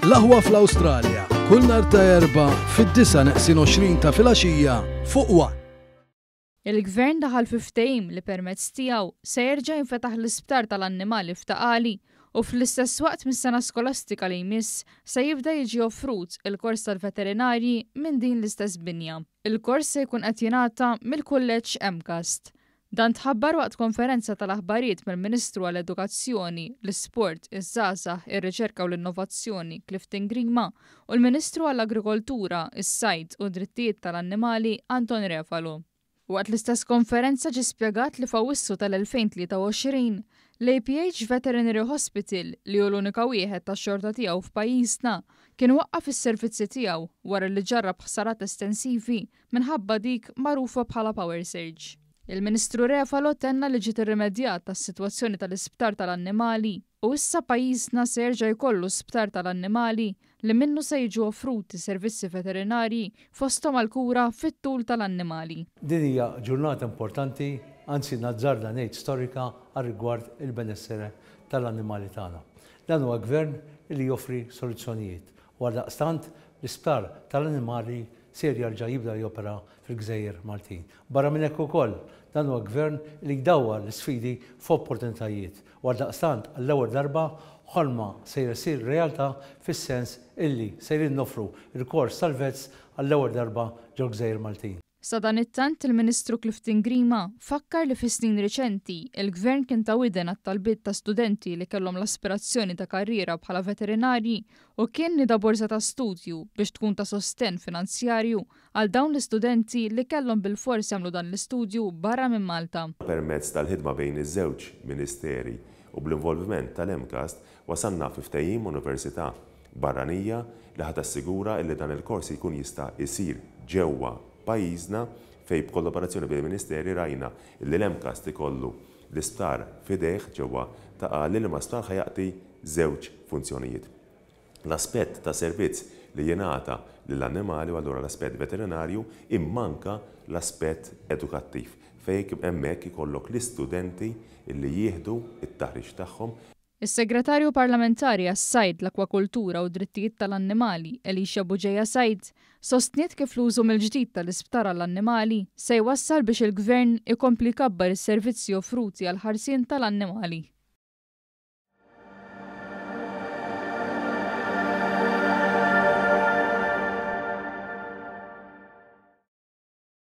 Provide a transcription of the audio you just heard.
L-Aħwa fl-Awstralja, kull nhar ta' Erbgħa fid-disgħa neqsin 20 ta' filgħaxija fuq one. Il-Gvern daħal fi ftehim li permezz tiegħu se jerġa' jinfetaħ l-isptar tal-annimali f'Ta' Qali u fl-istess waqt mis-sena skolastika li jmiss se jibda jiġi offrut il-kors tal-veterinarji minn din l-istess binja. Il-kors se jkun qed jingħata mill-Kulleġġ MCAST. Dan tħabbar waqt konferenza tal-aħbarijiet mill-Ministru għall-Edukazzjoni, l-Isport, iż-Żgħażagħ, ir-Riċerka u l-Innovazzjoni Clifton Grima u l-Ministru għall-Agrikoltura, is-Sajd u d-Drittijiet tal-Annimali Anton Refalo. Waqt l-istess konferenza ġie spjegat li f'Awwissu tal-2023, l-APH Veterinary Hospital, li hu l-unika wieħed tax-xorta tiegħu f'pajjiżna, kien waqqaf is-servizzi tiegħu wara li ġarrab ħsarat estensivi minħabba dik magħrufa bħala power surge. Il-Ministru Refalo tenna li ġiet irrimedjata s-sitwazzjoni tal-isptar tal-annimali u issa pajjiżna se jerġa' jkollu sptar tal-annimali li minnu se jiġu offruti servizzi veterinarji fosthom għall-kura fit-tul tal-annimali. Din hija ġurnata importanti, anzi nazzarda ngħid storika għar-rigward il-benessere tal-annimali tagħna. Dan huwa Gvern li joffri soluzzjonijiet u għaldaqstant l-isptar tal-annimali ser jerġa' jibda jopera fil-gżejjer Maltin. Barra minn hekk ukoll, dan huwa Gvern li jdawwar l-isfidi f'opportunitajiet u għaldaqstant għall-ewwel darba ħolma sejra ssir realtà fis-sens illi sejrin noffru l-kors tal-vets għall-ewwel darba ġol-gżejjer Maltin. Sadanittant, il-Ministru Clifton Grima fakkar li fis-snin riċenti, il-Gvern kien ta widen għat-talbiet ta' studenti li kellhom l-aspirazzjoni ta' karriera bħala veterinarji u kien nieda borża ta' studju biex tkun ta' sostenn finanzjarju għal dawn l-istudenti li kellhom bilfors jagħmlu dan l-istudju barra minn Malta. Permezz tal-ħidma bejn iż-żewġ Ministeri u bl-involviment tal-MCAST wasalna fi ftehim ma' Università barranija li ħa tassigura illi dan il-kors jkun jista' jsir ġewwa pajjiżna fejn b'kollaborazzjoni bejn il-Ministeri rajna illi l-MCAST ikollu l-isptar f'idejh ġewwa Ta' Qali liema sptar ħa jaqdi żewġ funzjonijiet. L-aspett ta' servizz li jingħata lill-annimali u allura l-aspett veterinarju imma anke l-aspett edukattiv fejn hemmhekk ikollok l-istudenti illi jieħdu t-taħriġ tagħhom. Is-Segretarju Parlamentari għas-Sajd, l-Akwakultura u d-Drittijiet tal-Annimali, Alicia Bugeja Said, sostniet kif l-użu mill-ġdid tal-isptar għall-annimali se jwassal biex il-Gvern ikompli jkabbar is-servizzi offruti għall-ħarsien tal-annimali.